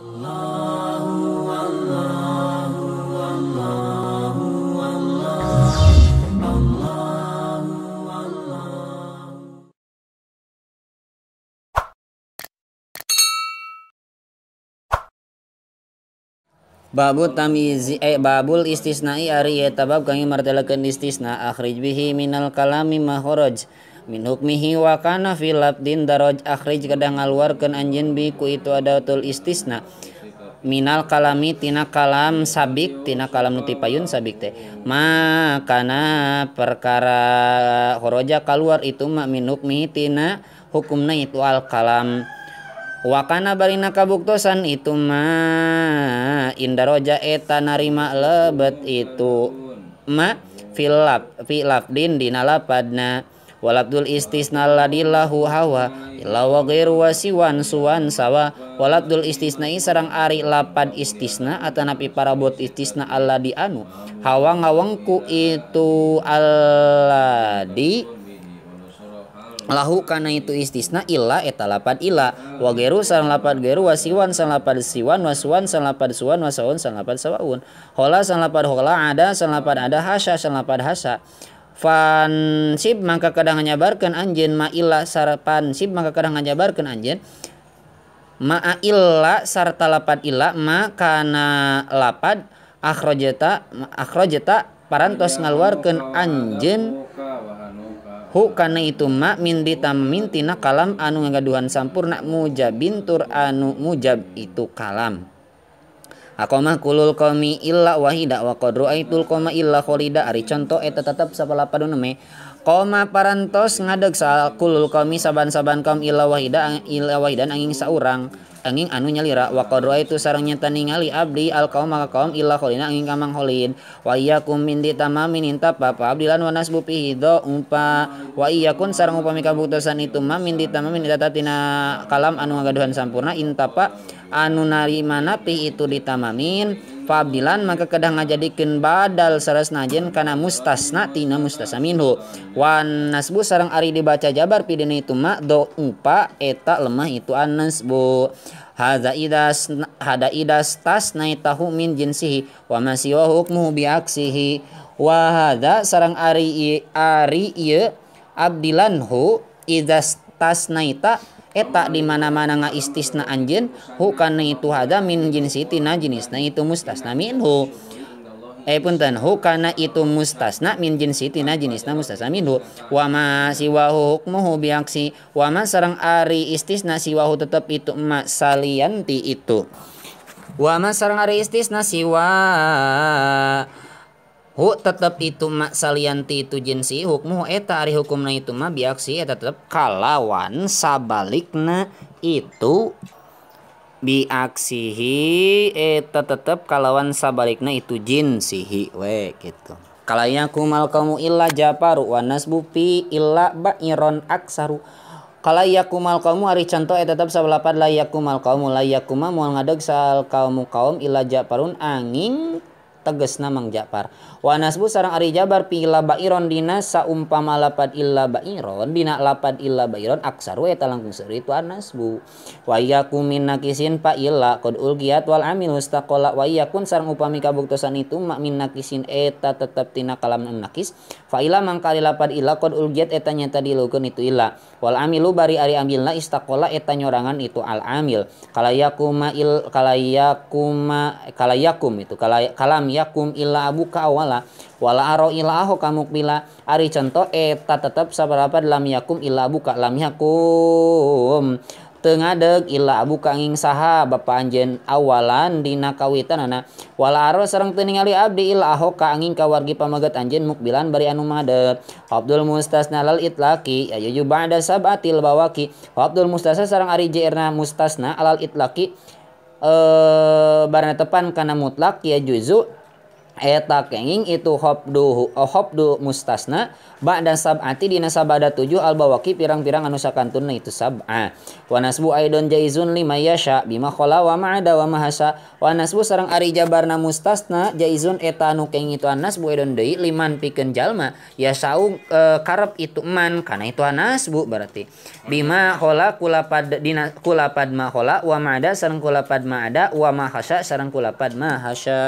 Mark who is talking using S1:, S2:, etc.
S1: Babu tamyizi babul istisna'i ari eta bab kangge martelakeun istisna akhrij bihi minal kalami ma kharaj min hukmihi wa kana fi labdin daraj akhrij kadang ngaluarkeun anjeun bi ku itu adatul istisna minal kalami tina kalam sabik tina kalam nu tipayun sabik teh ma kana perkara kharaja kaluar itu ma min hukmihi tina hukumna itu al kalam wakana barina kabuktosan itu ma indaroja eta narima lebet itu ma filab filabdin dina lapadna walabdul istisna ladillahu hawa illa wa ghairu wasiwan suwan sawa walabdul istisna sareng ari lapad istisna atanapi parabot istisna alladhi anu hawa ngawengku itu alladhi lahu kana itu istisna illa eta lapad illa wa geru sareng lapad geru wasiwan sareng lapad siwan wasuwan sareng lapad suwan wasaun sareng lapad sawaun hola sareng lapad hola ada sareng lapad ada hasya sareng lapad hasya fansib mangka kadang nyabarkeun anjeun ma illa sarpansib mangka kadang ngajabarkeun anjeun ma illa sarta lapad illa ma kana lapad akhrajata akhrajata parantos ngaluarkeun anjeun hu kana itu ma min ditamin tina kalam anu ngagaduhan sampurna mujabin tur anu mujab itu kalam. Aqamah kulul qaumi illa wahida wa qad ra'aitul qauma illa kholida ari conto eta tetep sapalapadun me qoma parantos ngadeg sal kulul qaumi saban-saban kaum illa wahida illa wahidan angin saurang angin anu nyalira wa qad ra'aitu sareng nyata ningali abdi al qaum maka kaum illa kholina angin kamang kholid wa iyyakum min ditamamin intapa fa abdilan wa nasbu fihi dha umpa wa iyyakun sareng upami kabuktosan itu ma min ditamamin eta tina kalam anu ngagaduhan sampurna intapa anu narima napi itu ditamamin fa abdilan maka kedah ngajadikeun badal saresna jeung kana mustasna tina mustasna minhu wan nasbu sareng ari dibaca jabar pidina itu ma do umpa eta lemah itu an nasbu hadza idas hada idas tasnaitahu min jinsihi wa ma siwa hukmuhu bi aksihi wa hadza sareng ari ari ieu abdilan hu idas tasnaita eta di mana-mana ngaistisna anjeun hu kana itu hadza min jinsi tina jenisna itu mustasna minhu punten hu kana itu mustasna min jinsi tina jenisna mustasna minhu wa ma siwahu hukmuhu bi aksi wa ma sareng ari istisna siwahu tetep itu ma salianti itu wa ma sareng ari istisna siwa hu tetep itu ma salianti itu jinsi hukmuhu eta ari hukumna itu ma biaksi eta tetep kalawan sabalikna itu biaksihi eta tetep kalawan sabalikna itu jinsihi we gitu. Kalayakumal qaumu illa japaru wa nasbu fi illa ba'iron aksaru. Kalayakumal qaumu ari conto eta tetep sabalapan layakumal qaumu layakuma moal ngadeg sal kaumu kaum illa japarun angin tegesna Mang Japar. Wa nasbu sareng ari jabar pi illa ba'iron dina saumpama lapad illa ba'iron dina lapad illa ba'iron aksaru eta langkung seueur itu anasbu. Wa yakum min nakisin pa illa qad ulgiyat wal amil mustaqala wa yakun sareng upami kabuktosan itu ma min nakisin eta tetep tina kalam nakis fa illa mangka lapad illa qad ulgiyat eta nyata dilukeun itu illa wal amilu bari ari amilna istaqala eta nyorangan itu al amil kalayakuma il kalayakuma kalayakum itu kalam yakum illa abuka awala wala aro illa aho kamukbila ari conto eta tetep sabarapa lam yakum illa abuka lam yakum teu ngadeg illa abuka angin saha bapa anjeun awalan dina kawitanana wala aro sareng teu ningali abdi illa aho ka angin ka wargi pamaget anjeun mukbilan bari anu madep Abdul mustasna lal itlaqi ayu ba'da sab'atil bawaki Abdul mustasna sareng ari jeerna mustasna alal itlaqi barana tepan kana mutlak ya juzu Eta kenging itu hobdu hobdu mustasna ba'da sab'ati dina sabada 7 albawaki pirang-pirang anu sakantunna itu sab'a. Wa nasbu aidon jaizun lima yasha bima khala wa ma'ada wa mahasa. Wa nasbu sareng ari jabarna mustasna jaizun eta anu kenging itu nasbu aidon deui liman pikeun jalma yasau karep itu man kana itu nasbu berarti bima khala kulapad dina kulapad ma khala wa ma'ada sareng kulapad ma'ada wa mahasa sareng kulapad mahasa.